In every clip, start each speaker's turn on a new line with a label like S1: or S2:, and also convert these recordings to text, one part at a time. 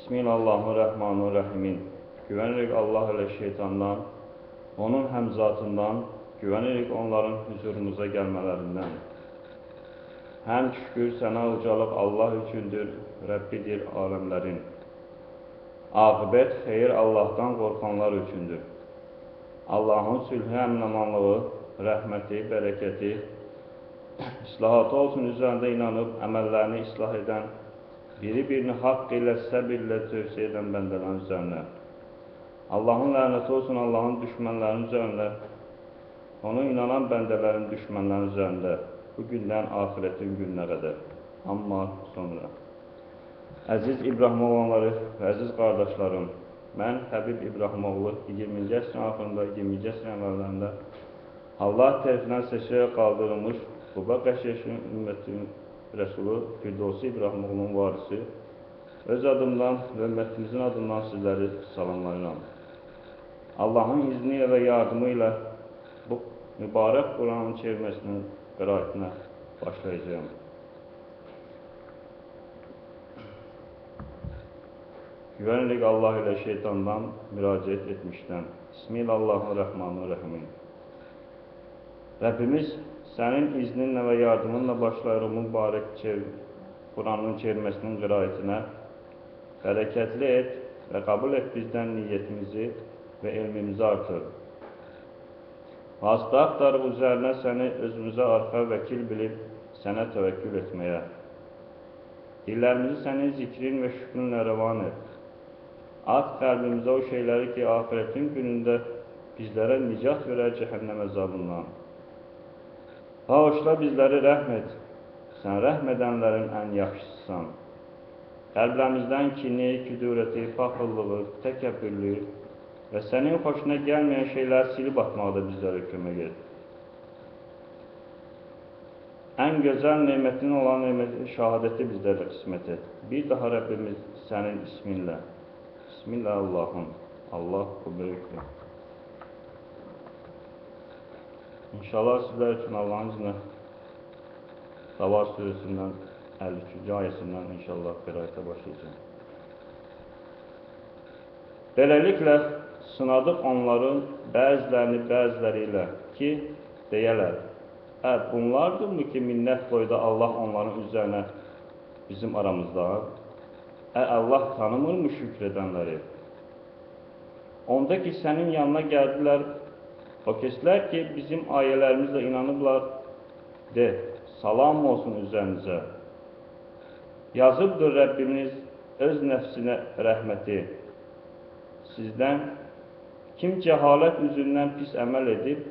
S1: Bismillahirrahmanirrahimin. Güvənirik Allah ilə şeytandan, onun həmzatından, güvənirik onların hüzurumuza gəlmələrindən. Həm şükür sənə ucalıq Allah üçündür, Rəbbidir aləmlərin. Aqibət xeyir Allahdan qorxanlar üçündür. Allahın sülhü, əminamanlığı, rəhməti, bərəkəti, islahatı olsun üzərində inanıb, əməllərini islah edən, biri-birini haqq ilə, səbirlə tövsiyə edən bəndələrin üzərinə. Allahın lənəti olsun Allahın düşmənlərinin üzərində, ona inanan bəndələrin düşmənlərinin üzərində, bu gündən axirətin gününə qədər. Amma sonra. Əziz İbrahimoğlanları və əziz qardaşlarım, mən Həbib İbrahimoğlu 20-ci əsrin axırında, 20-ci əsrin əvvəllərində Allah tərəfindən seçilərək qaldırılmış Quba Qəşəşin ümmətinin Rəsulu Firdovsi İbrahimoğlunun varisi, öz adımdan və ümmətimizin adından sizləri salamlayıram. Allahın izni ilə və yardımı ilə bu mübarək Quranın çevirməsinin qiraətinə başlayacağım. Güvənirik Allah ilə şeytandan müraciət etmişdən. Bismillahirrahmanirrahim. Rəbbimiz, sənin izninlə və yardımınla başlayırıq mübarək Quranın çevirməsinin qiraətinə. Bərəkətli et və qəbul et bizdən niyyətimizi və elmimizi artır. Vasitə axtarıb üzərinə səni özümüzə arxa vəkil bilib sənə təvəkkül etməyə. Dillərimizi sənin zikrin və şükrünlə rəvan et. At qəlbimizə o şeyləri ki, axirətin günündə bizlərə nicat verər cəhənnəm əzabından. Bağışla bizləri, rəhm et. Sən rəhm edənlərin ən yaxşısısan. Qəlblərimizdən kini, küdurəti, paxıllığı, təkəbbürlüyü və sənin xoşuna gəlməyən şeyləri silib atmaqda bizlərə kömək et. Ən gözəl nemətin olan neməti, şahadəti bizlərə qismət et. Bir daha Rəbbimiz sənin isminlə. Bismillah Allahım. Allah o böyükdür. İnşallah sizlər üçün Allahın izni Davar surəsindən 53-cü ayəsindən inşallah qiraətə başlayacağım. Beləliklə, sınadıq onların bəzilərini bəziləri ilə ki, deyələr, bunlardırmı ki, minnət qoydu Allah onların üzərinə bizim aramızda? Allah tanımırmı şükr edənləri? Onda ki, sənin yanına gəldilər, o kəslər ki, bizim ayələrimizlə inanıblar, de, salam olsun üzərinizə. Yazıbdır Rəbbimiz öz nəfsinə rəhməti. Sizdən kim cəhalət üzündən pis əməl edib,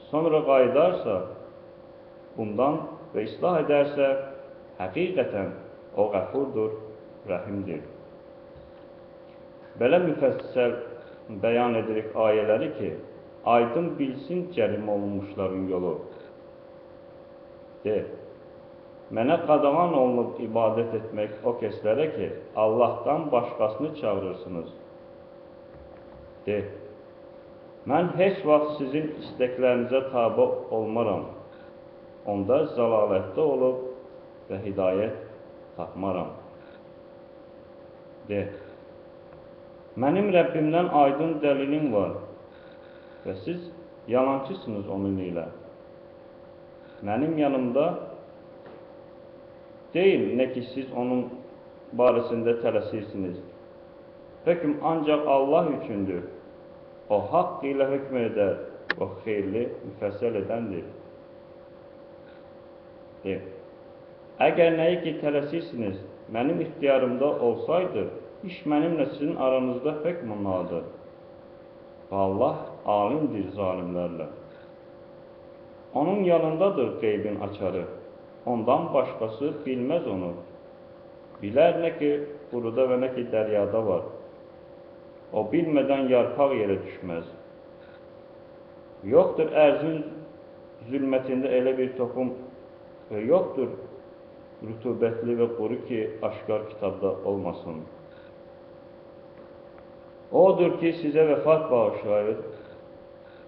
S1: sonra qayıdarsa, bundan və islah edərsə, həqiqətən o qəfurdur, rəhimdir. Belə müfəssəl bəyan edirik ayələri ki, aydın bilsin cərimə olunmuşların yolu. De, mənə qadağan olunub ibadət etmək o kəslərə ki, Allahdan başqasını çağırırsınız. De, mən heç vaxt sizin istəklərinizə tabi olmaram. Onda zəlalətdə olub və hidayət tapmaram. De, mənim Rəbbimdən aydın dəlilim var və siz yalancısınız onun ilə. Mənim yanımda deyil, nə ki siz onun barəsində tələsirsiniz. Hökm ancaq Allah üçündür. O haqq ilə hökm edər, o xeyirli, müfəssəl edəndir. De, əgər nəyi ki tələsirsiniz, mənim ixtiyarımda olsaydı, iş mənimlə sizin aranızda hökm olmalıdır. Və Allah alimdir zalimlərlə. Onun yanındadır qeybin açarı. Ondan başqası bilməz onu. Bilər nə ki quruda və nə ki dəryada var. O bilmədən yarpaq yerə düşməz. Yoxdur ərzin zülmətində elə bir toxum və yoxdur rütubətli və quru ki, aşkar kitabda olmasın. Odur ki, sizə vəfat bağışlayır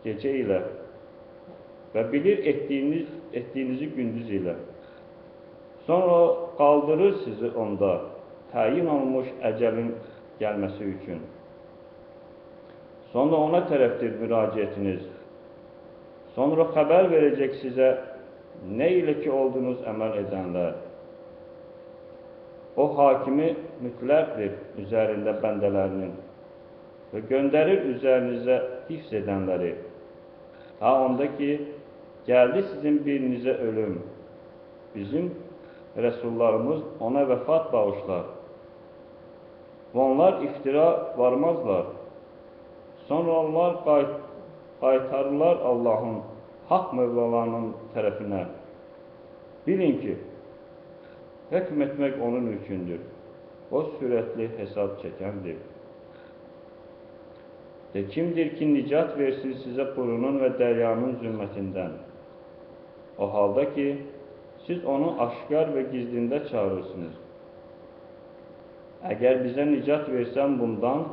S1: gecə ilə və bilir etdiyinizi gündüz ilə. Sonra qaldırır sizi onda təyin olunmuş əcəlin gəlməsi üçün. Sonra ona tərəfdir müraciətiniz. Sonra xəbər verəcək sizə nə ilə ki oldunuz əməl edənlər. O hakimi mütləqdir üzərində bəndələrinin və göndərir üzərinizə hifz edənləri. Ta onda ki, gəldi sizin birinizə ölüm. Bizim rəsullarımız ona vəfat bağışlar. Və onlar iftira varmazlar. Sonra onlar qaytarırlar Allahın, haqq mövlalarının tərəfinə. Bilin ki, hökm etmək onun üçündür. O sürətli hesab çəkəndir. De kimdir ki, nicat versin sizə qurunun və dəryanın zülmətindən? O halda ki, siz onu aşkar və gizlində çağırırsınız. Əgər bizə nicat versən bundan,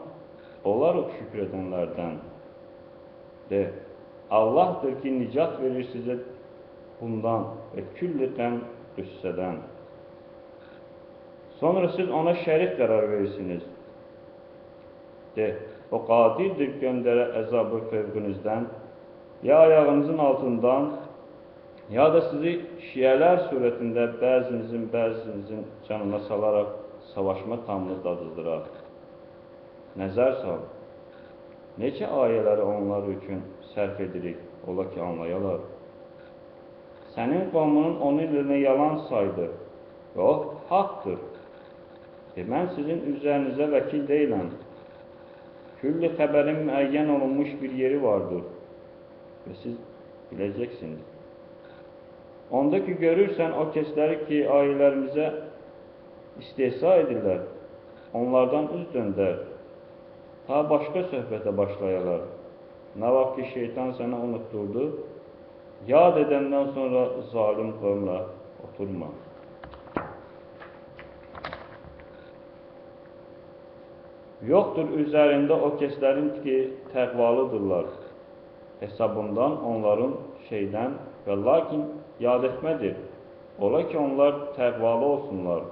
S1: olarıq şükür edənlərdən. De, Allahdır ki, nicat verir sizə bundan və külli qəm qüssədən. Sonra siz ona şərik qərar verirsiniz. De, o qadirdir göndərə əzabı fövqünüzdən, ya ayağınızın altından, ya da sizi şiələr surətində bəzinizin bəzinizin canına salaraq savaşma tamını dadızdırar. Nəzər sal, neçə ayələri onlar üçün sərf edirik, ola ki anlayalar. Sənin qovmunun onun ilə yalan saydı və o haqdır. Mən sizin üzərinizə vəkil deyiləm. Külli xəbərin müəyyən olunmuş bir yeri vardır və siz biləcəksiniz. Onda ki, görürsən o kəsləri ki, ayələrimizə istehza edirlər, onlardan üz döndər, ta başqa söhbətə başlayalar. Nə vaxt ki, şeytan sənə unutturdu, yad edəndən sonra zalim qövmlə oturma. Yoxdur üzərində o kəslərin ki, təqvalıdırlar. Hesabından onların şeydən və lakin yad etmədir. Ola ki, onlar təqvalı olsunlar.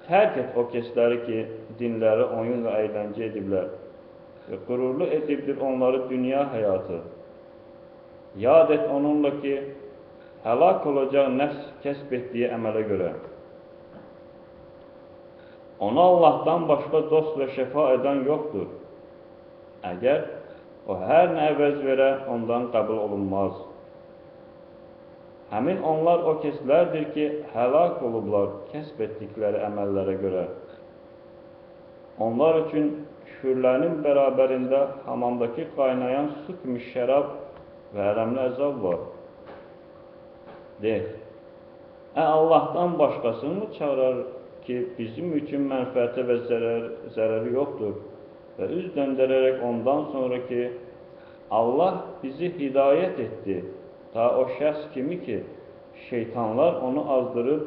S1: Tərk et o kəsləri ki, dinləri oyun və əyləncə ediblər və qürurlu edibdir onları dünya həyatı. Yad et onunla ki, həlak olacaq nəfs kəsb etdiyi əmələ görə. Ona Allahdan başqa dost və şəfa edən yoxdur. Əgər o hər nə əvəz verə, ondan qəbul olunmaz. Həmin onlar o kəslərdir ki, həlak olublar kəsb etdikləri əməllərə görə. Onlar üçün küfürlərinin bərabərində hamamdakı qaynayan su kimi şərab və ələmli əzab var. De, Allahdan başqasını mı çağırar ki, bizim üçün mənfəəti və zərəri yoxdur və üz döndərərək ondan sonra ki, Allah bizi hidayət etdi, ta o şəxs kimi ki, şeytanlar onu azdırıb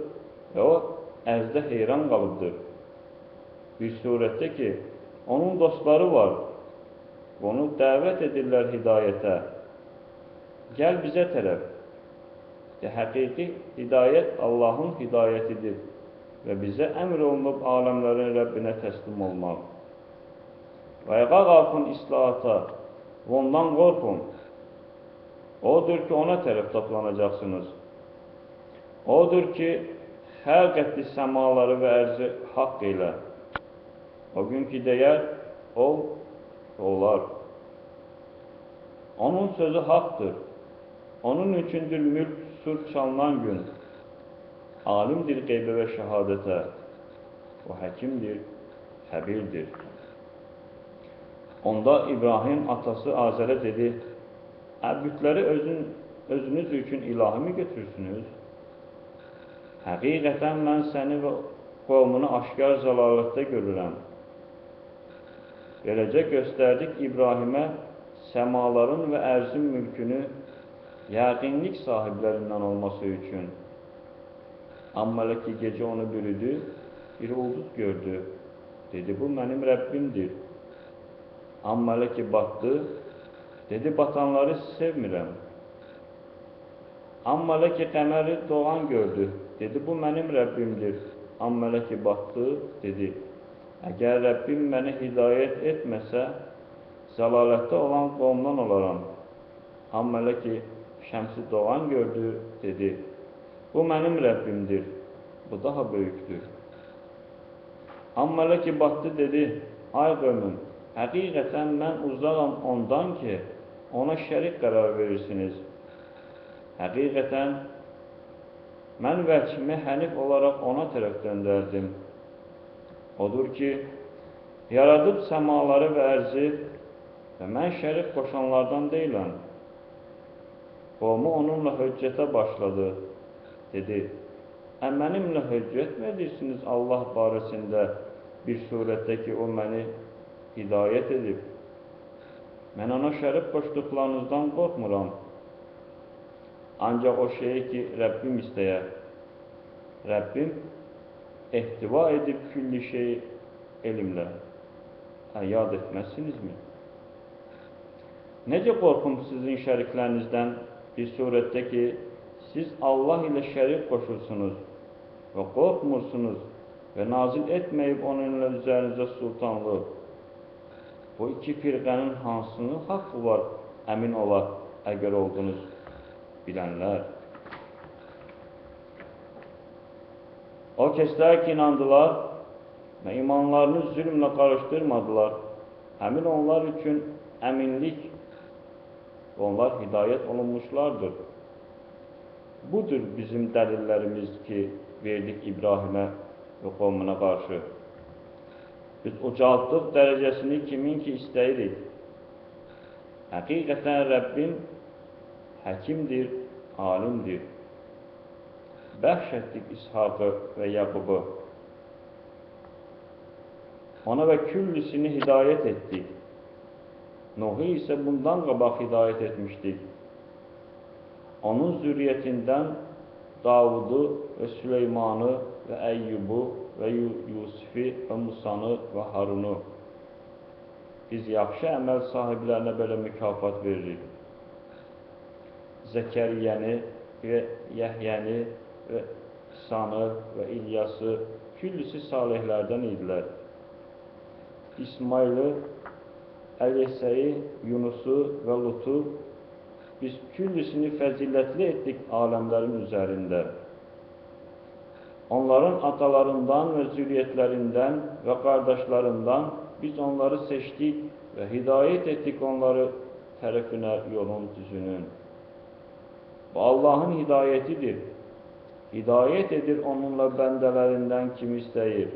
S1: və o əzdə heyran qalıbdır. Bir surətdə ki, onun dostları var, onu dəvət edirlər hidayətə. Gəl bizə tərəf. Ki, həqiqi hidayət Allahın hidayətidir və bizə əmr olunub aləmlərin Rəbbinə təslim olmaq. Və ayağa qalxın islahata və ondan qorxun. Odur ki, ona tərəf toplanacaqsınız. Odur ki, xəlq etdi səmaları və ərzi haqq ilə. O gün ki, deyər, ol, olar. Onun sözü haqdır. Onun üçündür mülk sur çalınan gün. Alimdir qeybə və şəhadətə. O həkimdir, xəbirdir. Onda İbrahim atası Azərə dedi, bütləri özünüz üçün ilahi mi götürürsünüz? Həqiqətən mən səni və qovmunu aşkar zəlalətdə görürəm. Beləcə göstərdik İbrahimə səmaların və ərzin mülkünü yəqinlik sahiblərindən olması üçün. Amma elə ki, gecə onu bürüdü, bir ulduz gördü. Dedi, bu mənim Rəbbimdir. Amma elə ki, batdı, dedi, batanları sevmirəm. Amma elə ki, qəməri doğan gördü, dedi, bu mənim Rəbbimdir. Amma elə ki, batdı, dedi, Əgər Rəbbim məni hidayət etməsə, zəlalətdə olan qovmdan olaram. Amma elə ki, Şəmsi doğan gördü, dedi, bu mənim Rəbbimdir, bu daha böyükdür. Amma elə ki, batdı, dedi, ay qövmüm, həqiqətən mən uzağam ondan ki, ona şərik qərar verirsiniz. Həqiqətən, mən vəcmi hənif olaraq ona tərəf döndərdim. Odur ki, yaradıb səmaları və ərzi və mən şərik qoşanlardan deyiləm. Qovmu onunla höccətə başladı, dedi, mənimlə höccət mi edirsiniz Allah barəsində bir surətdə ki, o məni hidayət edib? Mən ona şərik qoşduqlarınızdan qorxmuram. Ancaq o şeyi ki, Rəbbim istəyər. Rəbbim ehtiva edib külli şeyi elmlə. Yad etməzsinizmi? Necə qorxum sizin şəriklərinizdən bir surətdə ki, siz Allah ilə şərik qoşursunuz və qorxmursunuz və nazil etməyib onunla üzərinizə sultanlıq. Bu iki firqənin hansının haqqı var, əmin ola, əgər oldunuz bilənlər. O kəslər ki, inandılar və imanlarını zülmlə qarışdırmadılar, həmin onlar üçün əminlik, onlar hidayət olunmuşlardır. Budur bizim dəlillərimiz ki, verdik İbrahimə və qovmuna qarşı. Biz ucaltdıq dərəcəsini kimin ki istəyirik. Həqiqətən Rəbbin həkimdir, alimdir. Bəxş etdik İshaqı və Yaqubu. Ona və küllüsünü hidayət etdik. Nuhu isə bundan qabaq hidayət etmişdik. Onun zürriyyətindən Davudu və Süleymanı və Əyyubu və Yusifi və Musanı və Harunu. Biz yaxşı əməl sahiblərinə belə mükafat veririk. Zəkəriyyəni və Yəhyəni və İsanı və İlyası küllüsü salihlərdən idilər. İsmailı, Əliyəsəyi, Yunusu və Lutu biz küllüsünü fəzilətli etdik aləmlərin üzərində. Onların atalarından və zürriyyətlərindən və qardaşlarından biz onları seçdik və hidayət etdik onları tərəfinə yolun düzünün. Bu Allahın hidayətidir. Hidayət edir onunla bəndələrindən kimi istəyir.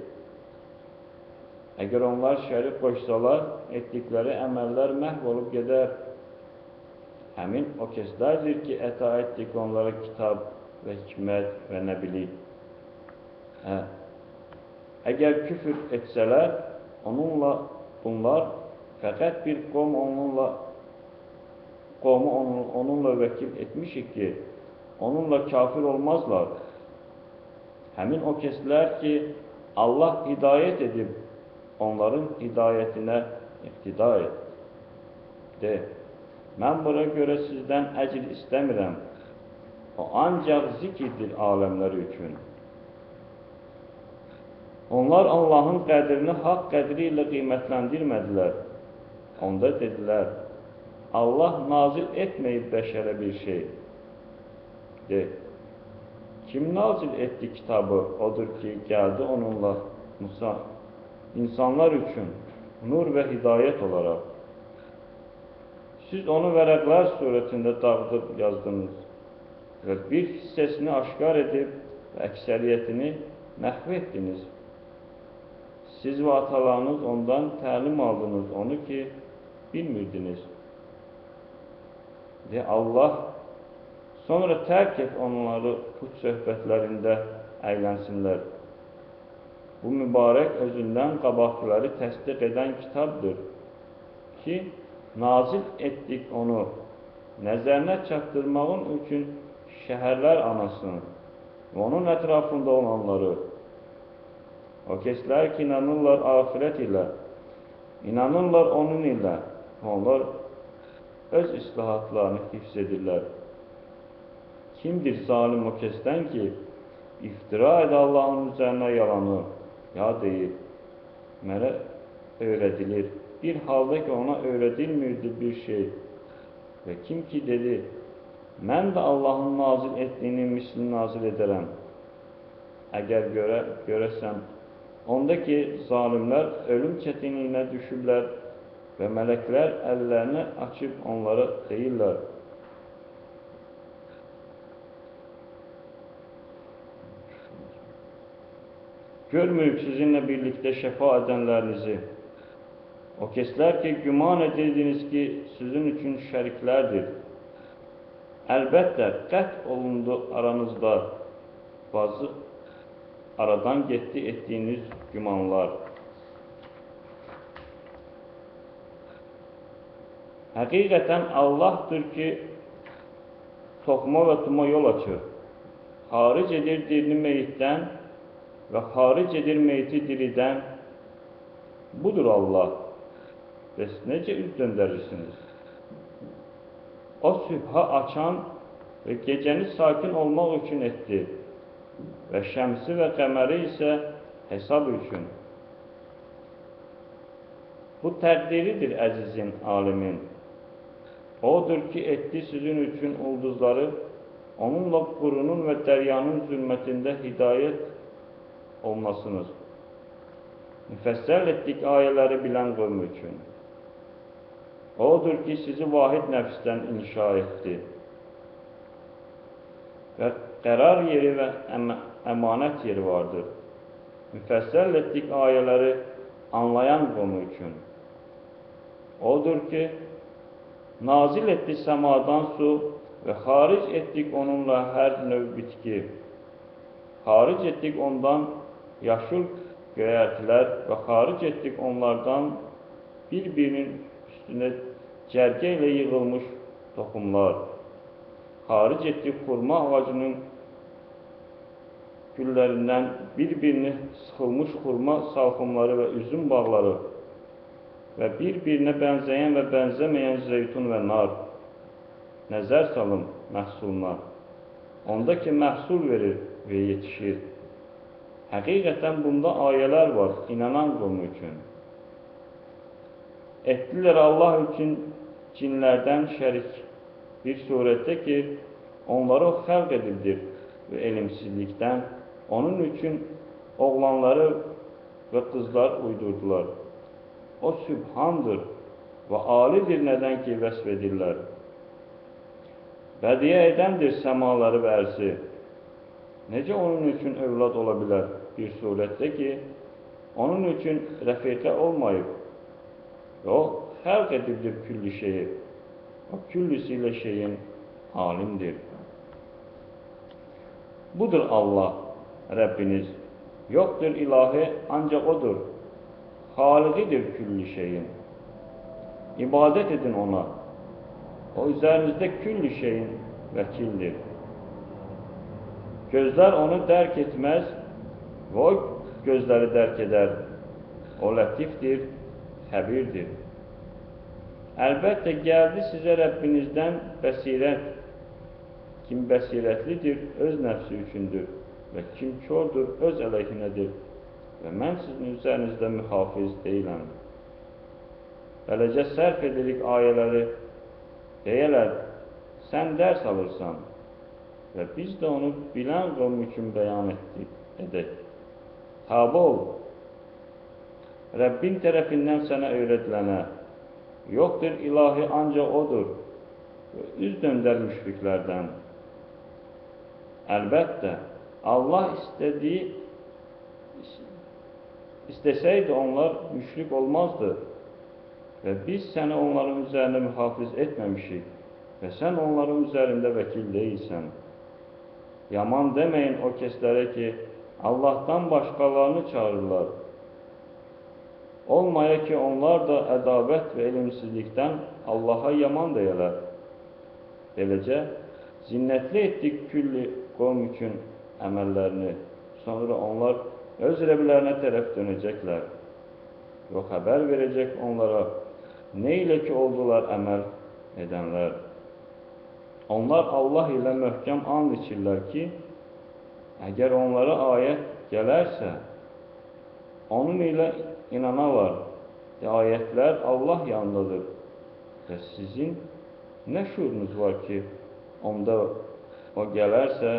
S1: Əgər onlar şərik qoşsalar, etdikləri əməllər məhv olub gedər. Həmin o kəslərdir ki, əta etdik onlara kitab və hikmət və nəbilik. Əgər küfür etsələr, onunla bunlar fəqət bir qovmu onunla vəkil etmişik ki, onunla kafir olmazlar. Həmin o kəslər ki, Allah hidayət edib, onların hidayətinə iqtida et. De, mən buna görə sizdən əcr istəmirəm. O ancaq zikirdir aləmlər üçün. Onlar Allahın qədrini haqq qədri ilə qiymətləndirmədilər. Onda dedilər, Allah nazil etməyib bəşərə bir şey. De, kim nazil etdi kitabı, odur ki, gəldi onunla Musa, insanlar üçün nur və hidayət olaraq. Siz onu vərəqlər surətində dağıdıb yazdınız və bir hissəsini aşkar edib və əksəriyyətini məhv etdiniz. Siz və atalarınız ondan təlim aldınız, onu ki, bilmirdiniz. De, Allah, sonra tərk et onları puç söhbətlərində əylənsinlər. Bu mübarək özündən qabaqları təsdiq edən kitabdır ki, nazil etdik onu, nəzərinə çatdırmağın üçün şəhərlər anasını və onun ətrafında olanları. O kəslər ki, inanırlar axirət ilə, inanırlar onun ilə, onlar öz islahatlarını hifz edirlər. Kimdir zalim o kəsdən ki, iftira edə Allahın üzərinə yalanı, ya deyir, Mənə öyrədilir. Bir halda ki, ona öyrədilmirdi bir şey. Və kim ki dedi, mən də Allahın nazil etdiyinin mislini nazil edərəm. Əgər görəsən, onda ki, zalimlər ölüm çətinliyinə düşüblər və mələklər əllərini açıb onlara deyirlər. Görmürük sizinlə birlikdə şəfa edənlərinizi. O kəslər ki, güman edirdiniz ki, sizin üçün şəriklərdir. Əlbəttə, qət olundu aranızda, bazı aradan getdi etdiyiniz gümanlar. Həqiqətən Allahdır ki, toxuma və tuma yol açır. Xaric edir dirini meyitdən və xaric edir meyiti diridən. Budur Allah. Bəs necə üz döndərirsiniz? O sübha açan və gecəni sakin olmaq üçün etdi və şəmsi və qəməri isə hesab üçün. Bu təqdiridir əzizin, alimin. Odur ki, etdi sizin üçün ulduzları, onunla qurunun və dəryanın zülmətində hidayət olmasınız. Müfəssəl etdik ayələri bilən qövm üçün. Odur ki, sizi vahid nəfsdən inşa etdi və qərar yeri və əmanət yeri vardır. Müfəssəl etdik ayələri anlayan qovm üçün. Odur ki, nazil etdi səmadan su və xaric etdik onunla hər növ bitki. Xaric etdik ondan yaşıl göyərtilər və xaric etdik onlardan bir-birinin üstünə cərgə ilə yığılmış toxumlar. Xaric etdik xurma ağacının güllərindən bir-birini sıxılmış xurma salxımları və üzüm bağları və bir-birinə bənzəyən və bənzəməyən zeytun və nar. Nəzər salın məhsuluna. Onda ki, məhsul verir və yetişir. Həqiqətən bunda ayələr var, inanan qovmu üçün. Etdilər Allah üçün cinlərdən şərik bir surətdə ki, onları o xəlq edildir və elmsizlikdən onun üçün oğlanları və qızlar uydurdular. O sübhandır və alidir nədən ki, vəsf edirlər. Bədiyə edəndir səmaları və ərzi. Necə onun üçün övlad ola bilər bir surətdə ki, onun üçün rəfiqə olmayıb və o xəlq edibdir külli şeyi. O küllüsü ilə şeyin alimdir. Budur Allah, Rəbbiniz. Yoxdur ilahi, ancaq odur. Xaliqidir külli şeyin. İbadət edin ona. O üzərinizdə külli şeyin vəkildir. Gözlər onu dərk etməz və o gözləri dərk edər. O lətifdir, xəbirdir. Əlbəttə, gəldi sizə Rəbbinizdən bəsirət. Kim bəsirətlidir, öz nəfsi üçündür və kim kordur, öz əleyhinədir və mən sizin üzərinizdə mühafiz deyiləm. Beləcə sərf edirik ayələri, deyələr, sən dərs alırsan və biz də onu bilən qovm üçün bəyan edək. Tabi ol, Rəbbin tərəfindən sənə öyrədilənə, yoxdur ilahi ancaq odur və üz döndər müşriklərdən. Əlbəttə, Allah istəsəydi onlar müşrik olmazdı və biz səni onların üzərində mühafiz etməmişik və sən onların üzərində vəkil deyilsən. Yaman deməyin o kəslərə ki, Allahdan başqalarını çağırırlar. Olmaya ki, onlar da ədavət və elmsizlikdən Allaha yaman deyələr. Beləcə, zinnətli etdik külli qovm üçün əməllərini. Sonra onlar öz rəblərinə tərəf dönəcəklər və xəbər verəcək onlara nə ilə ki oldular əməl edənlər. Onlar Allah ilə möhkəm and içirlər ki, əgər onlara ayət gələrsə, onun ilə inanalar. Ayətlər Allah yanındadır. Və sizin nə şuurunuz var ki, onda o gələrsə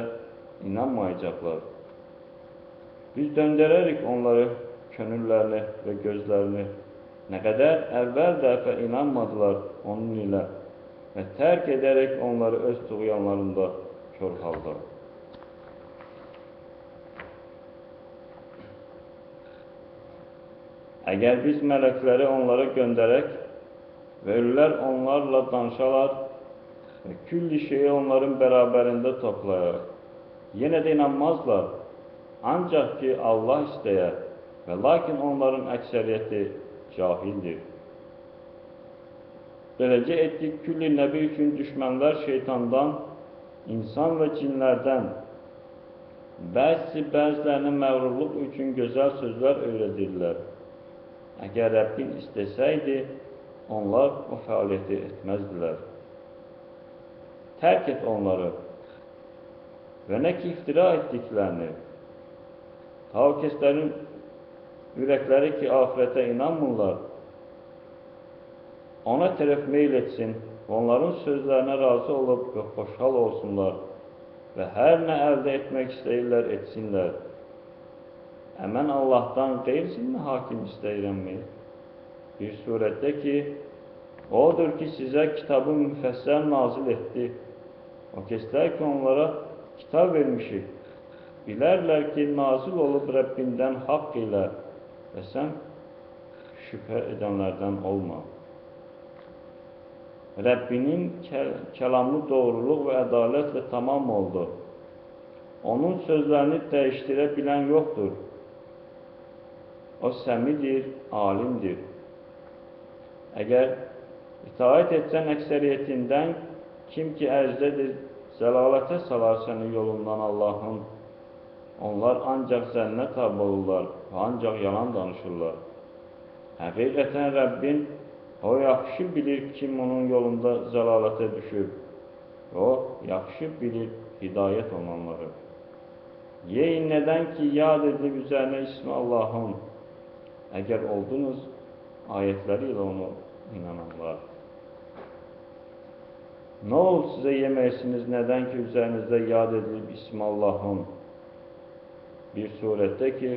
S1: inanmayacaqlar. Biz döndərərik onları, könüllərini və gözlərini. Nə qədər əvvəl dəfə inanmadılar onun ilə və tərk edərək onları öz tuğyanlarında kör halda. Əgər biz mələkləri onlara göndərək və ölülər onlarla danışalar və külli şeyi onların bərabərində toplayaraq, yenə də inanmazlar, ancaq ki, Allah istəyər və lakin onların əksəriyyəti cahildir. Beləcə etdik külli nəbi üçün düşmənlər şeytandan, insan və cinlərdən, bəzisi bəzilərinə məğrurluq üçün gözəl sözlər öyrədirlər. Əgər Rəbbin istəsəydi, onlar o fəaliyyəti etməzdilər. Tərk et onları və nə ki iftira etdiklərini, ta o kəslərin ürəkləri ki, ahirətə inanmırlar, ona tərəf meyl etsin və onların sözlərinə razı olub və xoşhal olsunlar və hər nə əldə etmək istəyirlər, etsinlər. Əmən Allahdan qeyrisini hakim istəyirəmmi? Bir surətdə ki, odur ki, sizə kitabı müfəssəl nazil etdi. O kəslər ki, onlara kitab vermişik, bilərlər ki, nazil olub Rəbbindən haqq ilə və sən şübhə edənlərdən olma. Rəbbinin kəlamı doğruluq və ədalətlə tamam oldu. Onun sözlərini dəyişdirə bilən yoxdur. O səmidir, alimdir. Əgər itaət etsən əksəriyyətindən, kim ki ərzdədir, zəlalətə salar səni yolundan Allahın. Onlar ancaq zənnə tabi olurlar və ancaq yalan danışırlar. Həqiqətən Rəbbin o yaxşı bilir kim onun yolunda zəlalətə düşüb. O yaxşı bilir hidayət olanları. Yeyin nədən ki, yad edilib üzərinə ismi Allahın. Əgər oldunuz, ayətləri ilə onu inananlar. Nə oldu sizə yeməyisiniz, nədən ki, üzərinizdə yad edilib ismi Allahın? Bir surətdə ki,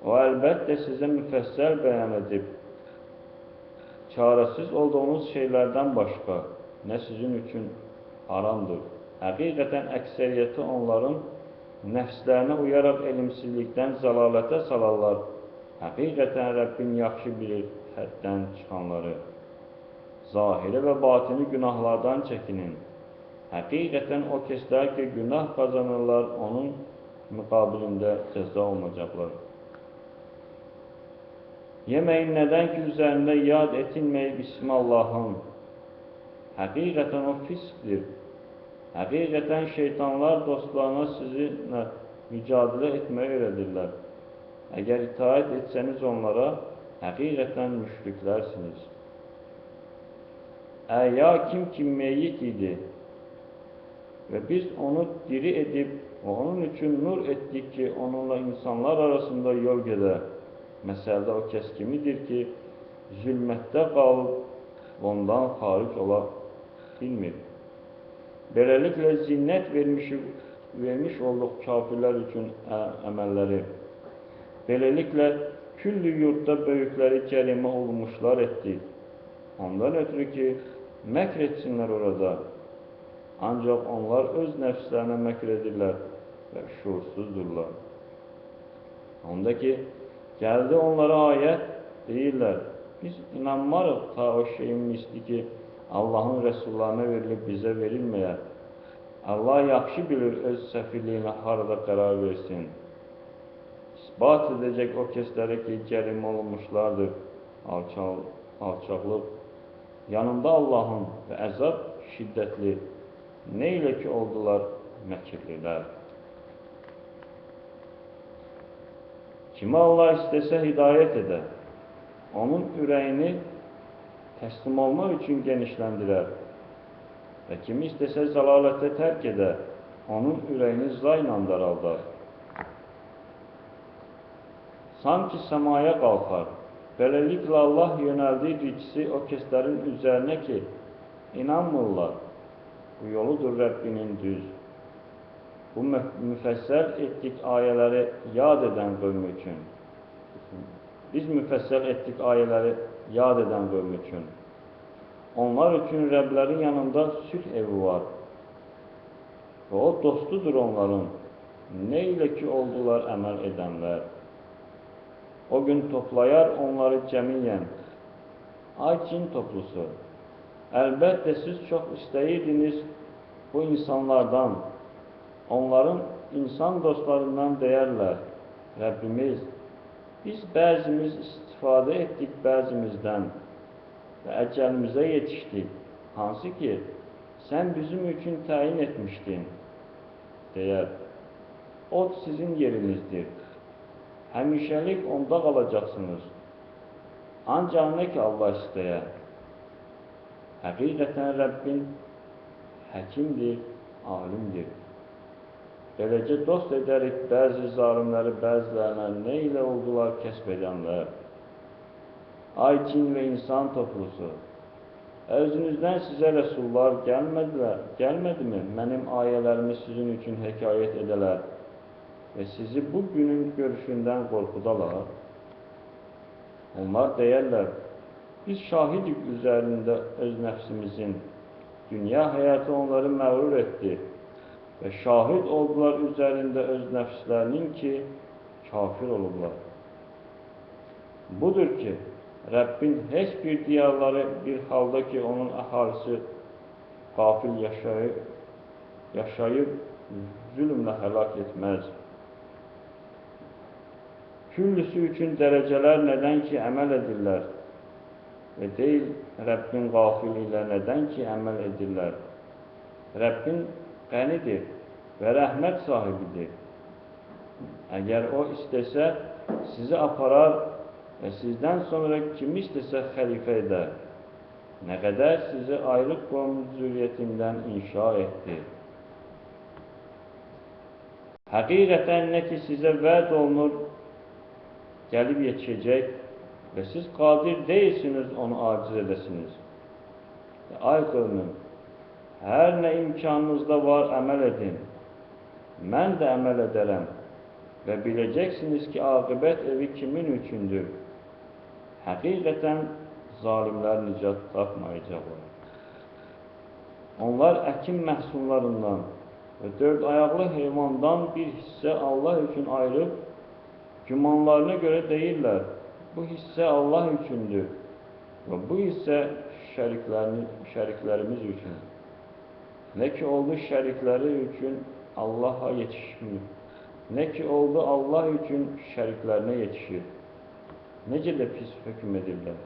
S1: o əlbəttə sizə müfəssəl bəyan edib, çarəsiz olduğunuz şeylərdən başqa nə sizin üçün haramdır. Həqiqətən əksəriyyəti onların nəfslərinə uyaraq elmsizlikdən zəlalətə salarlar. Həqiqətən Rəbbin yaxşı bilir həddən çıxanları. Zahiri və batini günahlardan çəkinin. Həqiqətən o kəslər ki, günah qazanırlar, onun müqabilində cəza olunacaqlar. Yeməyin nədən ki, üzərində yad etilməyib ismi Allahın. Həqiqətən o fiskdir. Həqiqətən şeytanlar dostlarına sizinlə mücadilə etməyi öyrədirlər. Əgər itaət etsəniz onlara, həqiqətən müşriklərsiniz. Əya kim ki meyyit idi və biz onu diri edib və onun üçün nur etdik ki, onunla insanlar arasında yol gedər. Məsələdə o kəs kimidir ki, zülmətdə qalıb, ondan xaric ola bilmir. Beləliklə zinnət vermiş olduq kafirlər üçün əməlləri. Beləliklə küllü yurdda böyükləri cərimə olunmuşlar etdik. Ondan ötürü ki, məkr etsinlər orada. Ancaq onlar öz nəfslərinə məkr edirlər və şuursuzdurlar. Onda ki, gəldi onlara ayət, deyirlər, biz inanmarıq ta o şeyin misli ki, Allahın rəsullarına verilib bizə verilməyə. Allah yaxşı bilir öz səfirliyinə harada qərar versin. İsbat edəcək o kəslərə ki, cərimə olunmuşlardır, alçaqlıq. Yanında Allahın və əzab şiddətli, nə ilə ki oldular məkirlilər. Kimi Allah istəsə hidayət edər, onun ürəyini təslim olmaq üçün genişləndirər və kimi istəsə zəlalətə tərk edər, onun ürəyini zayla daraldar. Sanki səmaya qalxar Beləliklə Allah yönəldi ricsi o kəslərin üzərinə ki, inanmırlar. Bu yoludur Rəbbinin düz. Bu müfəssəl etdik ayələri yad edən qövm üçün. Biz müfəssəl etdik ayələri yad edən qövm üçün. Onlar üçün Rəblərin yanında sülh evi var. Və o dostudur onların, nə ilə ki oldular əməl edənlər. O gün toplayar onları cəmiyyən. Ay cin toplusu, əlbəttə siz çox istəyirdiniz bu insanlardan, onların insan dostlarından deyərlər, Rəbbimiz, biz bəzimiz istifadə etdik bəzimizdən və əcəlimizə yetişdik, hansı ki, sən bizim üçün təyin etmişdin, deyər. O sizin yerinizdir. Həmişəlik onda qalacaqsınız. Ancaq nə ki Allah istəyə. Həqiqətən Rəbbin həkimdir, alimdir. Beləcə dost edərik bəzi zalimləri bəzilərinə nə ilə oldular kəsb edənlər. Ay cin və insan toplusu, özünüzdən sizə rəsullar gəlmədi mi? Mənim ayələrimi sizin üçün hekayət edələr və sizi bu günün görüşündən qorxudalar. Onlar deyərlər, biz şahidik üzərində öz nəfsimizin. Dünya həyatı onları məğrur etdi və şahid oldular üzərində öz nəfslərinin ki, kafir olublar. Budur ki, Rəbbin heç bir diyarları bir halda ki, onun əhalisi qafil yaşayıb zülmlə həlak etməz. Küllüsü üçün dərəcələr nədən ki, əməl edirlər və deyil Rəbbin qafil ilə nədən ki, əməl edirlər. Rəbbin qənidir və rəhmət sahibidir. Əgər o istəsə, sizi aparar və sizdən sonra kimi istəsə xəlifə edər. Nə qədər sizi ayrı qovm zürriyyətindən inşa etdi. Həqiqətən nə ki sizə vəd olunur, gəlib yetişəcək və siz qadir deyilsiniz, onu aciz edəsiniz. Ay qövmüm, hər nə imkanınızda var, əməl edin. Mən də əməl edərəm və biləcəksiniz ki, aqibət evi kimin üçündür? Həqiqətən zalimlər nicat tapmayacaqlar. Onlar əkin məhsullarından və dörd ayaqlı heyvandan bir hissə Allah üçün ayırıb, gümanlarına görə deyirlər, bu hissə Allah üçündür və bu hissə şəriklərimiz üçün. Nə ki oldu şərikləri üçün Allaha yetişmir, nə ki oldu Allah üçün şəriklərinə yetişir. Necə də pis hökm edirlər.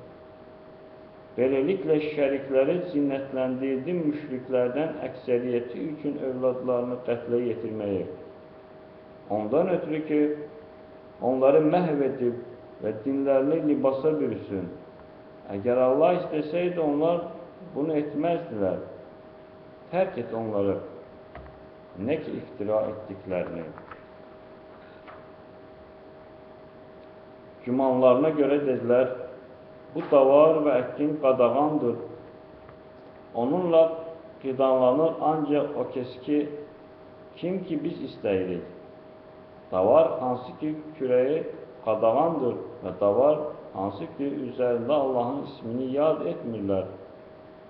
S1: Beləliklə şərikləri zinətləndirdi müşriklərdən əksəriyyəti üçün övladlarını qətlə yetirməyi. Ondan ötürü ki, onları məhv edib və dinlərini libasa bürüsün. Əgər Allah istəsəydi, onlar bunu etməzdilər. Tərk et onları, nə ki iftira etdiklərini. Gümanlarına görə dedilər, bu davar və əkin qadağandır. Onunla qidanlanır ancaq o kəs ki, kim ki biz istəyirik. Davar hansı ki kürəyi qadağandır və davar hansı ki üzərində Allahın ismini yad etmirlər,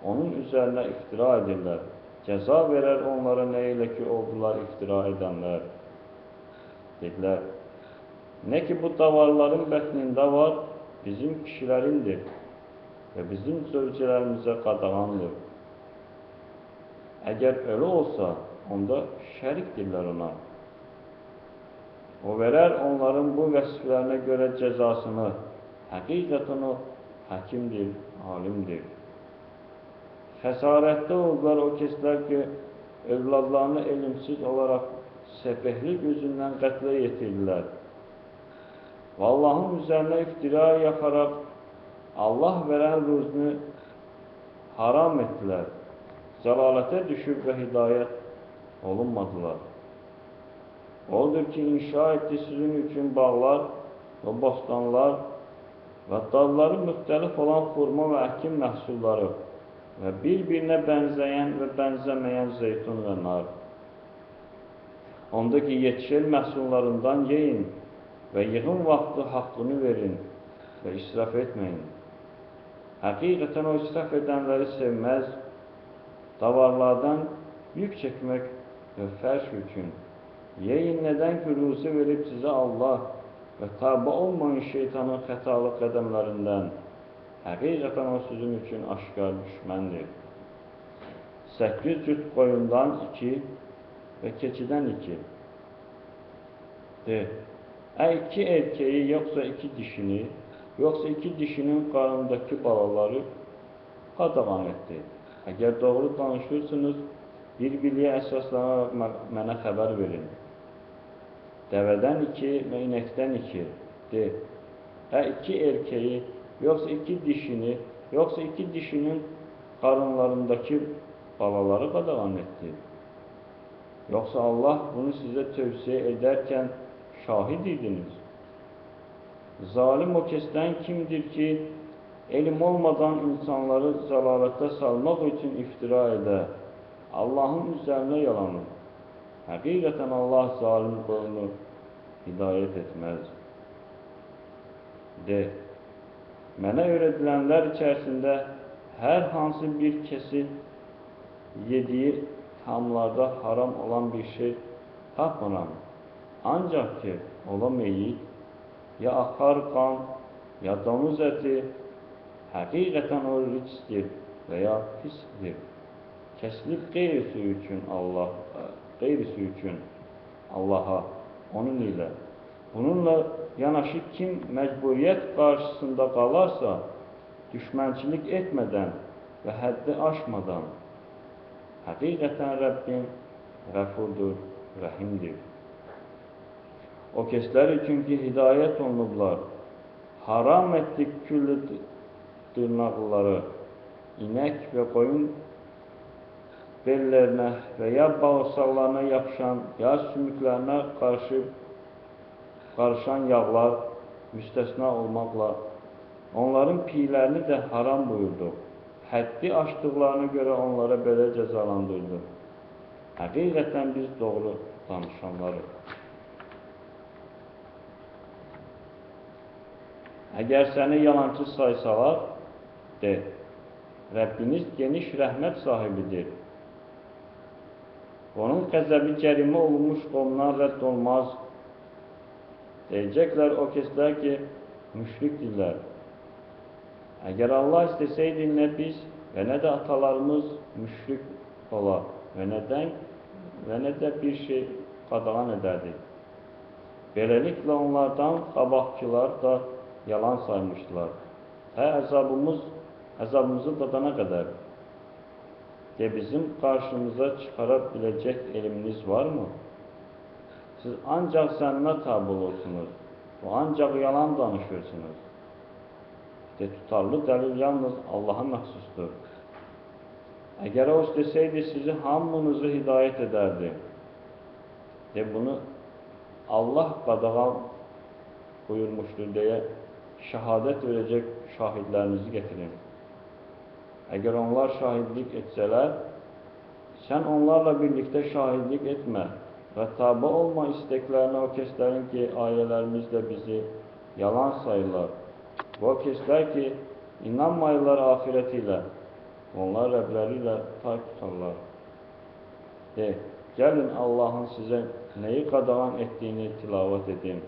S1: onun üzərinə iftira edirlər. Cəza verər onlara nə ilə ki oldular iftira edənlər. Dedilər, nə ki bu davarların bətnində var, bizim kişilərindir və bizim zövcələrimizə qadağandır. Əgər ölü olsa, onda şərikdirlər ona. O verər onların bu vəsflərinə görə cəzasını. Həqiqətən o həkimdir, alimdir. Xəsarətdə oldular o kəslər ki, övladlarını elmsiz olaraq səfehlik yüzündən qətlə yetirdilər. Və Allahın üzərinə iftira yaxaraq Allah verən ruzunu haram etdilər. Zəlalətə düşüb və hidayət olunmadılar. Odur ki, inşa etdi sizin üçün bağlar və bostanlar Və dadları müxtəlif olan xurma və əkin məhsulları və bir-birinə bənzəyən və bənzəməyən zeytun və nar. Onda ki, yetişən məhsullarından yeyin və yığın vaxtı haqqını verin və israf etməyin. Həqiqətən o israf edənləri sevməz, davarlardan yük çəkmək və fərş üçün. Yeyin nədən ki, ruzi verib sizə Allah və tabi olmayın şeytanın xətalı qədəmlərindən. Həqiqətən o sizin üçün aşkar düşməndir. 8 cüt qoyundan 2 və keçidən 2. De, iki erkeği yoxsa iki dişini, yoxsa iki dişinin qarnındakı balaları qadağan etdi. Əgər doğru danışırsınız, bir biliyə əsaslanaraq mənə xəbər verin. Dəvədən 2 və inəkdən 2. De, iki erkeği, yoxsa iki dişini, yoxsa iki dişinin qarınlarındakı balaları qadağan etdi. Yoxsa Allah bunu sizə tövsiyə edərkən şahid idiniz. Zalim o kəsdən kimdir ki, elm olmadan insanları zəlalətə salmaq üçün iftira edə, Allahın üzərinə yalanır. Həqiqətən Allah zalim qovmu hidayət etməz. De, mənə öyrədilənlər içərisində hər hansı bir kəsi yediyi tamlarda haram olan bir şey tapmıram. Ancaq ki, ola meyit, ya axar qan, ya domuz əti, həqiqətən o ricsdir və ya pisdir. Kəsilib qeyrisi üçün Allaha, onun ilə. Bununla yanaşı kim məcburiyyət qarşısında qalarsa, düşmənçilik etmədən və həddi aşmadan, həqiqətən Rəbbim qəfurdur, rəhimdir. O kəslər üçün ki, hidayət olunublar, haram etdik küllü dırnaqları, inək və qoyun bellərinə və ya bağırsaqlarına yapışan, ya sümüklərinə qarışan yağlar müstəsna olmaqla, onların piylərini də haram buyurdu. Həddi aşdıqlarına görə onlara belə cəzalandırdı. Həqiqətən biz doğru danışanlarıq. Əgər səni yalancı saysalar, de, Rəbbiniz geniş rəhmət sahibidir. Onun qəzəbi cərimə olunmuş qovumdan rədd olmaz. Deyəcəklər o kəslər ki, müşrikdirlər. Əgər Allah istəsəydi, nə biz və nə də atalarımız müşrik olar və nə də bir şey qadağan edərdik. Beləliklə onlardan qabaqçılar da yalan saymışdılar. Hə, əzabımızı dadana qədər. De, bizim qarşımıza çıxara biləcək elminiz varmı? Siz ancaq zənnə tabi olursunuz və ancaq yalan danışırsınız. De, tutarlı dəlil yalnız Allaha məxsusdur. Əgər o istəsəydi, sizi hamınızı hidayət edərdi. De, bunu Allah qadağan buyurmuşdur deyə şəhadət verəcək şahidlərinizi getirin. Əgər onlar şahidlik etsələr, sən onlarla birlikdə şahidlik etmə və tabi olma istəklərinə o kəslərin ki, ayələrimizlə bizi yalan sayırlar. Və o kəslər ki, inanmayırlar axirət ilə, onlar Rəbləri ilə tay tutarlar. De, gəlin Allahın sizə nəyi qadağan etdiyini tilavət edin.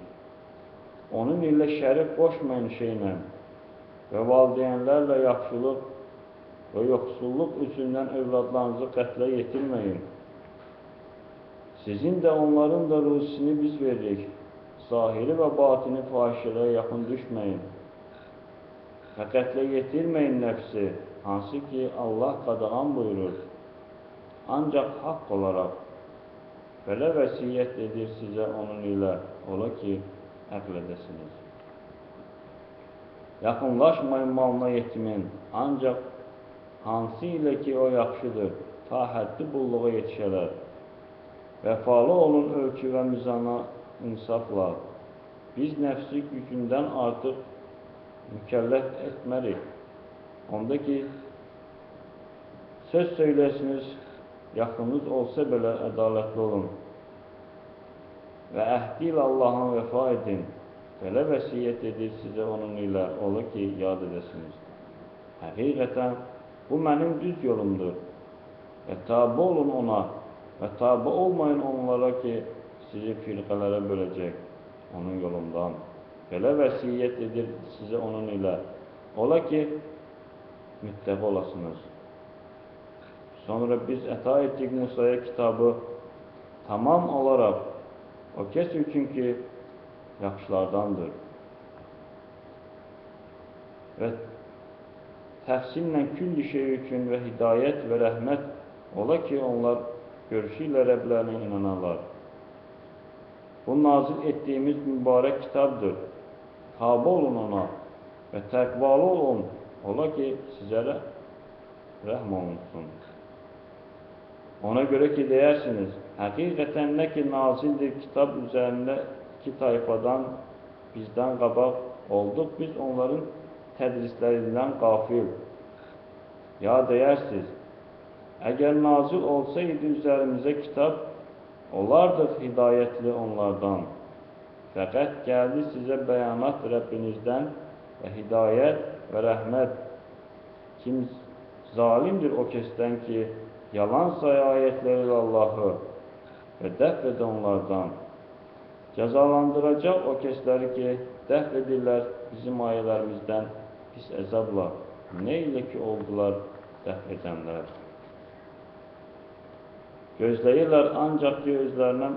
S1: Onun ilə şərik qoşmayın şeylə və valideynlərlə yaxşılıq və yoxsulluq üzündən övladlarınızı qətlə yetirməyin. Sizin də onların da ruzisini biz veririk. Zahiri və batini fahişələrə yaxın düşməyin və qətlə yetirməyin nəfsi, hansı ki Allah qadağan buyurur. Ancaq haqq olaraq belə vəsiyyət edir sizə onun ilə, ola ki, əql edəsiniz. Yaxınlaşmayın malına yetimin, ancaq hansı ilə ki o yaxşıdır, ta həddi bulluğa yetişələr. Vəfalı olun ölçü və mizana insafla. Biz nəfsi gücündən artıq mükəlləf etmərik. Onda ki, söz söyləyəsiniz, yaxınınız olsa belə ədalətli olun və əhdi ilə Allahın vəfa edin. Belə vəsiyyət edir sizə onun ilə, ola ki, yad edəsiniz. Həqiqətən, bu mənim düz yolumdur. Və tabi olun ona və tabi olmayın onlara ki, sizi firqələrə böləcək onun yolundan. Belə vəsiyyət edir sizə onun ilə, ola ki, müttəqi olasınız. Sonra biz əta etdik Musaya kitabı tamam olaraq o kəs üçün ki, yaxşılardandır. Və təfsillə külli şey üçün və hidayət və rəhmət ola ki, onlar görüşü ilə Rəblərinə inanarlar. Bu, nazil etdiyimiz mübarək kitabdır. Tabi olun ona və təqvalı olun, ola ki, sizə rəhm olunsun. Ona görə ki, deyərsiniz, həqiqətən nə ki, nazildir kitab üzərində iki tayfadan bizdən qabaq olduq, biz onların tədrislərindən qafil. Ya deyərsiniz, əgər nazil olsaydı üzərimizə kitab, olardıq hidayətli onlardan. Fəqət gəldi sizə bəyanat Rəbbinizdən və hidayət və rəhmət. Kim zalimdir o kəsdən ki, yalan sayı ayətləri Allahı və dəf edə onlardan. Cəzalandıracaq o kəsləri ki, dəf edirlər bizim ayələrimizdən pis əzabla, nə ilə ki oldular dəf edənlər. Gözləyirlər ancaq ki, özlərinə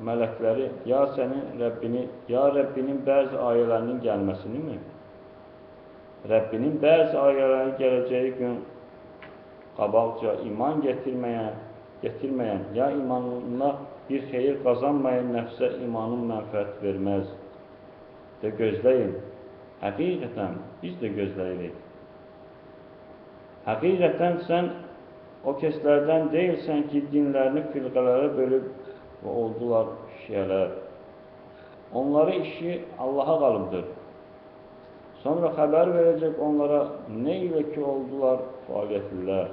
S1: mələkləri, ya sənin Rəbbini, ya Rəbbinin bəzi ayələrinin gəlməsini mi? Rəbbinin bəzi ayələri gələcəyi gün qabaqca iman getirməyən, ya imanına bir xeyir qazanmayan nəfsə imanın mənfəət verməz. De gözləyin. Həqiqətən biz də gözləyirik. Həqiqətən sən o kəslərdən deyilsən ki, dinlərini firqələrə bölüb və oldular şiələr. Onları işi Allaha qalıbdır. Sonra xəbər verəcək onlara nə ilə ki oldular fəaliyyətlilər.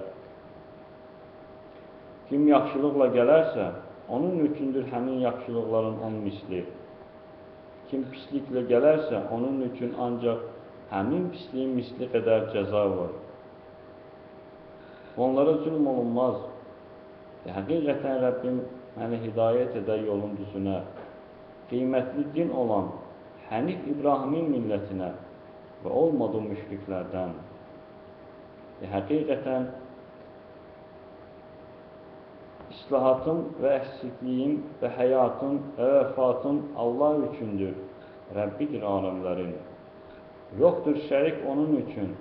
S1: Kim yaxşılıqla gələrsə, onun üçündür həmin yaxşılıqların 10 misli. Kim pisliklə gələrsə, onun üçün ancaq həmin pisliyin misli qədər cəza var. Onlara zülm olunmaz. Həqiqətən Rəbbim məni hidayət edər yolun düzünə, qiymətli din olan Hənif İbrahimin millətinə və olmadı müşriklərdən. Həqiqətən islahatım və əksikliyim və həyatım və vəfatım Allah üçündür, Rəbbidir aləmlərin. Yoxdur şərik onun üçün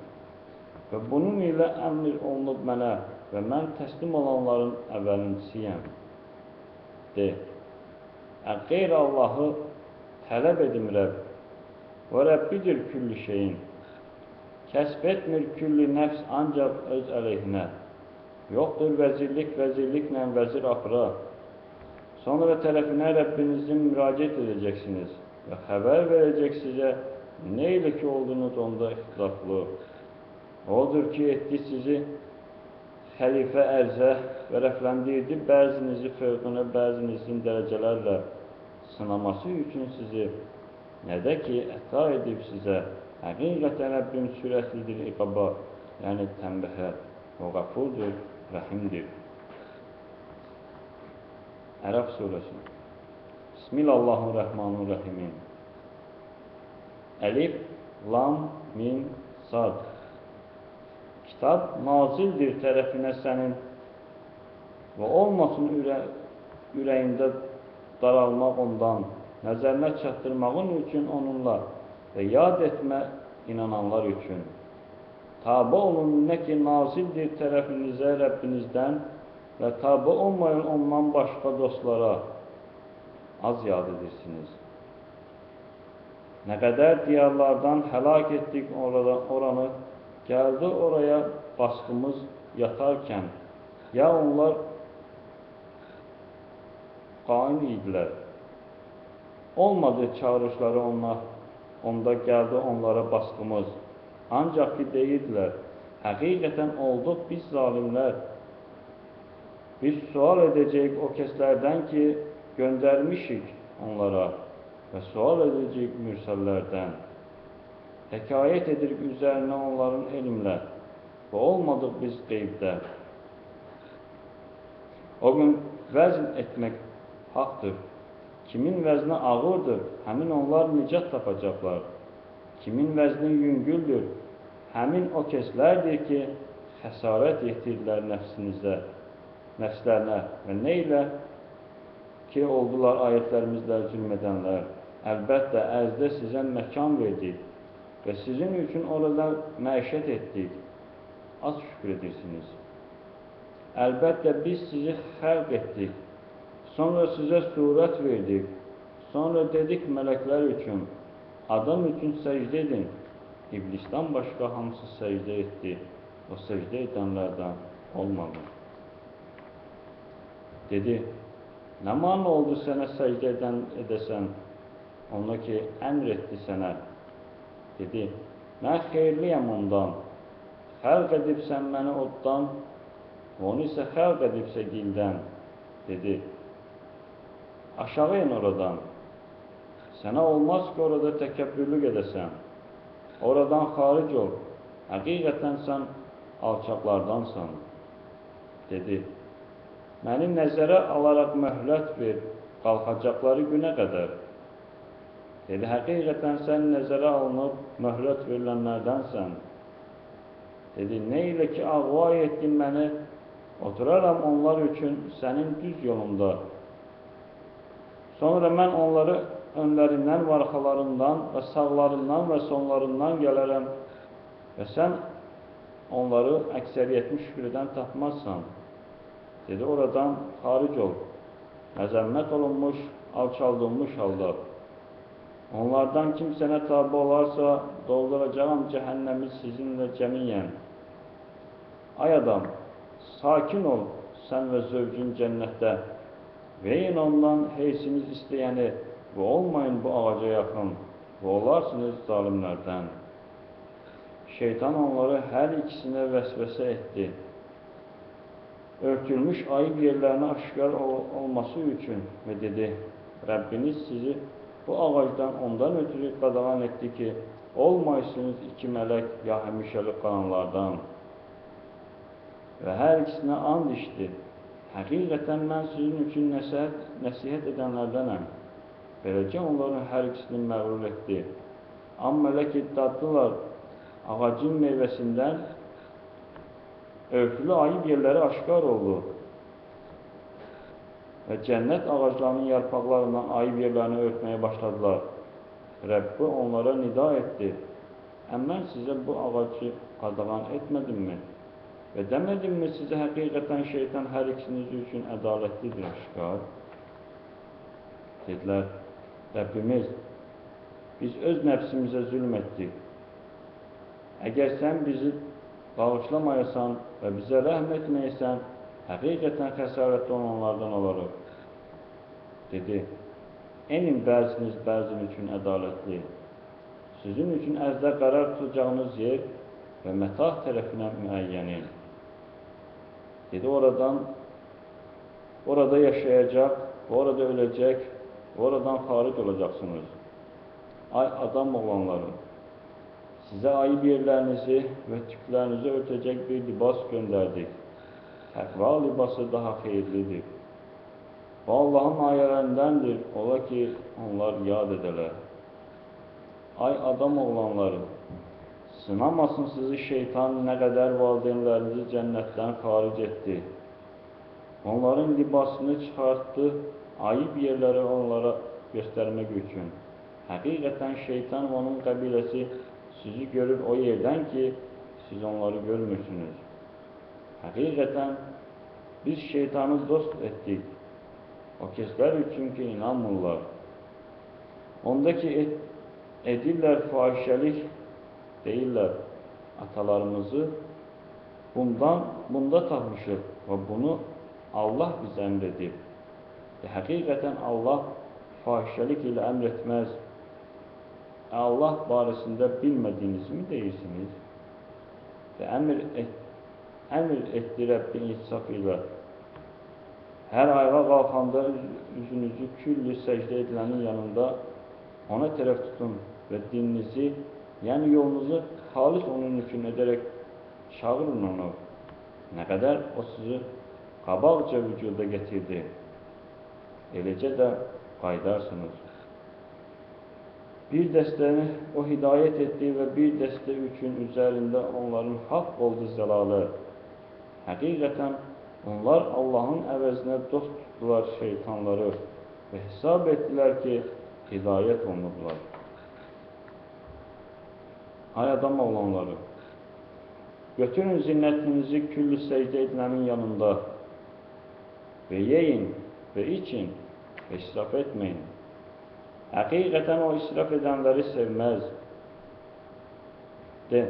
S1: və bunun ilə əmr olunub mənə və mən təslim olanların əvvəlincisiyəm. De, qeyr Allahı tələb edim Rəbb və Rəbbidir külli şeyin. Kəsb etmir külli nəfs ancaq öz əleyhinə. Yoxdur vəzirlik vəzirliklə vəzir axıra. Sonra tərəfinə Rəbbinizin müraciət edəcəksiniz və xəbər verəcək sizə nə ilə ki oldunuz onda ixtilaflı. Odur ki, etdi sizi xəlifə ərzə və rəfləndirdi bəzinizi fövqünə, bəzinizin dərəcələrlə sınaması üçün sizi. Nədə ki, əta edib sizə, həqiqətən Rəbbim sürətlidir iqaba, yəni tənbəhə, o qafurdur, rəhimdir. Ərəf surəsi. Bismillahirrahmanirrahim. Əlif, Lam, Mim, Sad. Kitab nazildir tərəfinə sənin və olmasın ürəyində daralmaq ondan, nəzərinə çatdırmağın üçün onunla və yad etmə inananlar üçün. Tabi olun nə ki nazildir tərəfinizə Rəbbinizdən və tabi olmayın ondan başqa dostlara. Az yad edirsiniz. Nə qədər diyarlardan həlak etdik oranı, gəldi oraya basqımız yatarkən, ya onlar qain idilər. Olmadı çağırışları onlar Onda gəldi onlara basqımız. Ancaq ki, deyirdilər, həqiqətən olduq biz zalimlər. Biz sual edəcəyik o kəslərdən ki, göndərmişik onlara və sual edəcəyik mürsəllərdən. Hekayət edirik üzərinə onların elmlə və olmadıq biz qeybdə. O gün vəzn etmək haqdır. Kimin vəzni ağırdır, həmin onlar nicat tapacaqlar. Kimin vəzni yüngüldür, həmin o kəslərdir ki, xəsarət yetirdilər nəfslərinə və nə ilə ki, oldular ayətlərimizlə zülm edənlər. Əlbəttə, ərzdə sizə məkan verdik və sizin üçün orada məişət etdik. Az şükür edirsiniz. Əlbəttə, biz sizi xəlq etdik. Sonra sizə surət verdik. Sonra dedik mələklər üçün, adam üçün səcdə edin. İblisdən başqa hamısı səcdə etdi. O səcdə edənlərdən olmadı. Dedi, nə mana oldu sənə səcdə edəsən, ona ki, əmr etdi sənə. Dedi, mən xeyirliyəm ondan. Xəlq edibsən məni oddan, onu isə xəlq edibsə gildən. Dedi, aşağı in oradan. Sənə olmaz ki, orada təkəbbürlük edəsən. Oradan xaric ol. Həqiqətən sən alçaqlardansan. Dedi, məni nəzərə alaraq möhlət ver, qalxacaqları günə qədər. Dedi, həqiqətən sən nəzərə alınıb möhlət verilənlərdənsən. Dedi, nə ilə ki, ağva etdin məni, oturaram onlar üçün sənin düz yolunda. Sonra mən onları önlərindən və arxalarından və sağlarından və sonlarından gələrəm və sən onları əksəriyyətini şükür edən tapmazsan. Dedi, oradan xaric ol, məzəmmət olunmuş, alçaldılmış halda. Onlardan kim sənə tabi olarsa, dolduracağam cəhənnəmi sizinlə cəmiyyən. Ay adam, sakin ol sən və zövcün cənnətdə. Veyin ondan heysiniz istəyəni və olmayın bu ağaca yaxın və olarsınız zalimlərdən. Şeytan onları hər ikisinə vəsvəsə etdi. Örtülmüş ayıb yerlərinə aşkar olması üçün və dedi, Rəbbiniz sizi bu ağacdan ondan ötürü qadağan etdi ki, olmaysınız iki mələk ya həmişəlik qalanlardan. Və hər ikisinə and içdi. Həqiqətən mən sizin üçün nəsihət edənlərdənəm. Beləcə onların hər ikisini məğrur etdi. Amma elə ki, daddılar ağacın meyvəsindən, örtülü ayıb yerləri aşkar oldu və cənnət ağaclarının yarpaqlarından ayıb yerlərini örtməyə başladılar. Rəbbi onlara nida etdi. Mən sizə bu ağacı qadağan etmədimmi? Və demədimmi sizə həqiqətən şeytan hər ikisiniz üçün ədalətlidir aşkar? Dedilər, Rəbbimiz, biz öz nəfsimizə zülm etdik. Əgər sən bizi bağışlamayasan və bizə rəhm etməyəsən, həqiqətən xəsarətli olanlardan olarıq. Dedi, enin bəziniz bəzin üçün ədalətli. Sizin üçün ərzdə qərar tutacağınız yer və mətah tərəfinə müəyyənin. Dedi, orada yaşayacaq, orada öləcək, oradan xaric olacaqsınız. Ay adam oğlanları, sizə ayıb yerlərinizi və tüklərinizi örtəcək bir libas göndərdik. Təqva libası daha xeyirlidir. Bu Allahın ayələrindəndir, ola ki, onlar yad edələr. Ay adam oğlanları, sınamasın sizi şeytan nə qədər valideynlərinizi cənnətdən xaric etdi. Onların libasını çıxartdı, ayıb yerləri onlara göstərmək üçün. Həqiqətən şeytan və onun qəbiləsi sizi görür o yerdən ki, siz onları görmürsünüz. Həqiqətən biz şeytanı dost etdik, o kəslər üçün ki, inanmırlar. Onda ki, edirlər fahişəlik, deyirlər, atalarımızı bunda tapmışıq və bunu Allah bizə əmr edib. Həqiqətən Allah fahişəlik ilə əmr etməz. Allah barəsində bilmədiyinizi mi deyirsiniz? Və əmr etdi Rəbbi insaf ilə. Hər ayağa qalxanda üzünüzü küllü səcdə edilənin yanında ona tərəf tutun və dininizi, yəni yolunuzu xalis onun üçün edərək çağırın onu. Nə qədər o sizi qabaqca vücuda getirdi, eləcə də qayıdarsınız. Bir dəstəni o hidayət etdi və bir dəstə üçün üzərində onların haqq oldu zəlalı. Həqiqətən, onlar Allahın əvəzinə dost tutdular şeytanları və hesab etdilər ki, hidayət olunublar. Ay adam oğlanları, götürün zinətinizi küllü səcdə edilənin yanında və yeyin və için və israf etməyin. Həqiqətən o israf edənləri sevməz. De,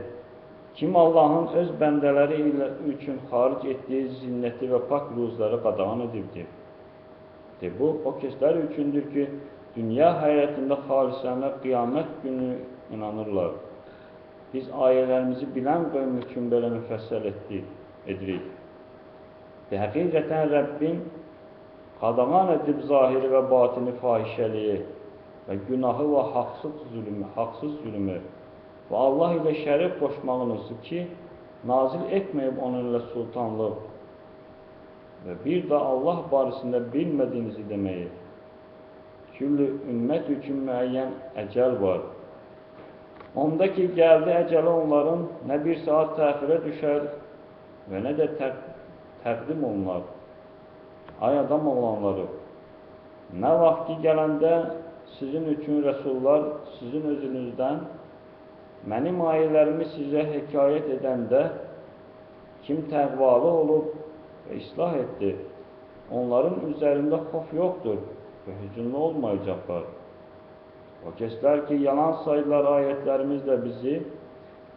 S1: kim Allahın öz bəndələri ilə üçün xaric etdiyi zinəti və pak ruzları qadağan edibdir. De, bu, o kəslər üçündür ki, dünya həyatında xalisənə qiyamət günü inanırlar. Biz ayələrimizi bilən qövm üçün belə müfəssəl edirik. De, həqiqətən Rəbbin qadağan edib zahiri və batini fahişəliyi və günahı və haqsız zülmü və Allah ilə şərik qoşmağınızı ki, nazil etməyib onunla sultanlıq və bir də Allah barəsində bilmədiyinizi deməyi. Küllü ümmət üçün müəyyən əcəl var. Onda ki, gəldi əcəli onların nə bir saat təxirə düşər və nə də təqdim olunar. Ay adam oğlanları, nə vaxt ki, gələndə sizin üçün rəsullar sizin özünüzdən mənim ayələrimi sizə hekayət edəndə kim təqvalı olub və islah etdi, onların üzərində xof yoxdur və hüzünlü olmayacaqlar. O kəslər ki, yalan saydılar ayətlərimizlə bizi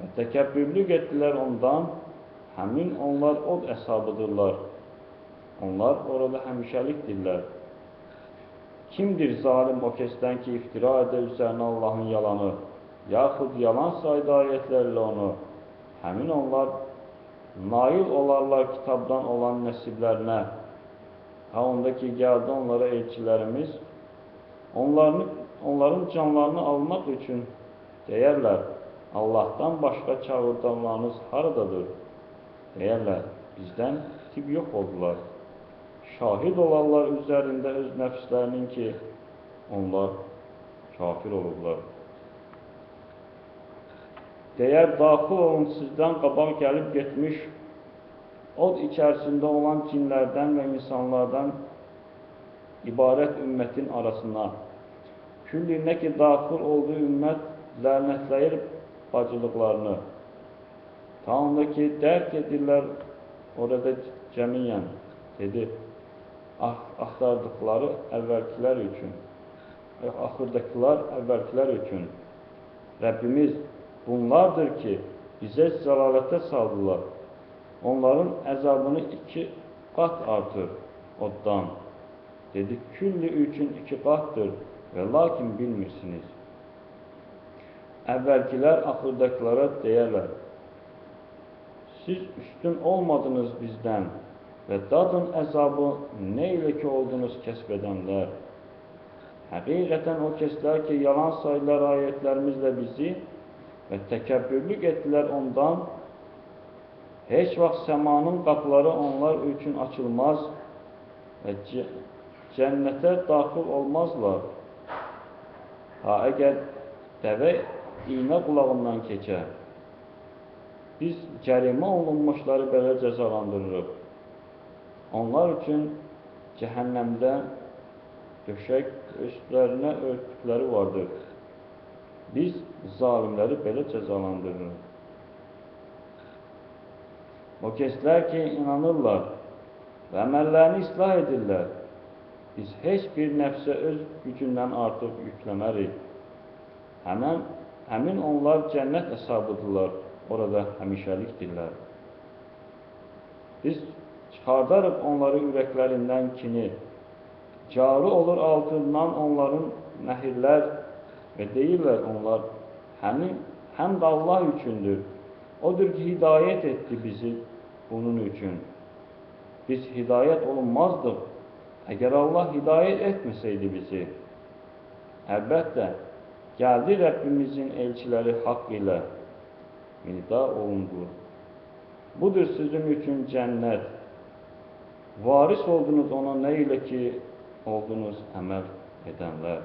S1: və təkəbbürlük etdilər ondan, həmin onlar od əshabıdırlar. Onlar orada həmişəlikdirlər. Kimdir zalim o kəsdən ki, iftira edə üzərinə Allahın yalanı, yaxud yalan saydı ayətlərlə onu? Həmin onlar nail olarlar kitabdan olan nəsiblərinə. Ha, onda ki, gəldi onlara elçilərimiz, onların canlarını almaq üçün deyərlər, Allahdan başqa çağırdanlarınız haradadır? Deyərlər, bizdən tib yox oldular. Şahid olarlar üzərində öz nəfslərinin ki, onlar kafir olublar. Deyər, daxil olun sizdən qabaq gəlib getmiş, od içərisində olan cinlərdən və insanlardan ibarət ümmətin arasına. Külli nə ki, daxil olduğu ümmət lənətləyir bacılıqlarını. Ta onda ki, dərk edirlər orada cəmiyyən, dedi, axtardıqları əvvəlkilər üçün, axırdakılar əvvəlkilər üçün. Rəbbimiz bunlardır ki, bizə zəlalətə saldılar. Onların əzabını 2 qat artır oddan. Dedi, külli üçün 2 qatdır və lakin bilmirsiniz. Əvvəlkilər axırdakılara deyərlər, siz üstün olmadınız bizdən və dadın əzabı nə ilə ki oldunuz kəsb edənlər. Həqiqətən o kəslər ki, yalan saydılar ayətlərimizlə bizi və təkəbbürlük etdilər ondan, heç vaxt səmanın qapıları onlar üçün açılmaz və cənnətə daxil olmazlar. Ha, əgər dəvə iynə qulağından keçər, biz cərimə olunmuşları belə cəzalandırırıq. Onlar üçün cəhənnəmdə döşək üstlərinə örtükləri vardır. Biz zalimləri belə cəzalandırırıq. O kəslər ki, inanırlar və əməllərini islah edirlər, biz heç bir nəfsə öz gücündən artıq yükləmərik. Həmin onlar cənnət əshabıdırlar, orada həmişəlikdirlər. Biz çıxardarıq onları ürəklərindən kini, cari olur altından onların nəhirlər, Və deyirlər onlar, həm də Allah üçündür. Odur ki, hidayət etdi bizi bunun üçün. Biz hidayət olunmazdıq, əgər Allah hidayət etməsəydi bizi. Əlbəttə, gəldi Rəbbimizin elçiləri haqq ilə nida olundu. Budur sizin üçün cənnət. Varis oldunuz ona nə ilə ki, oldunuz əməl edənlər.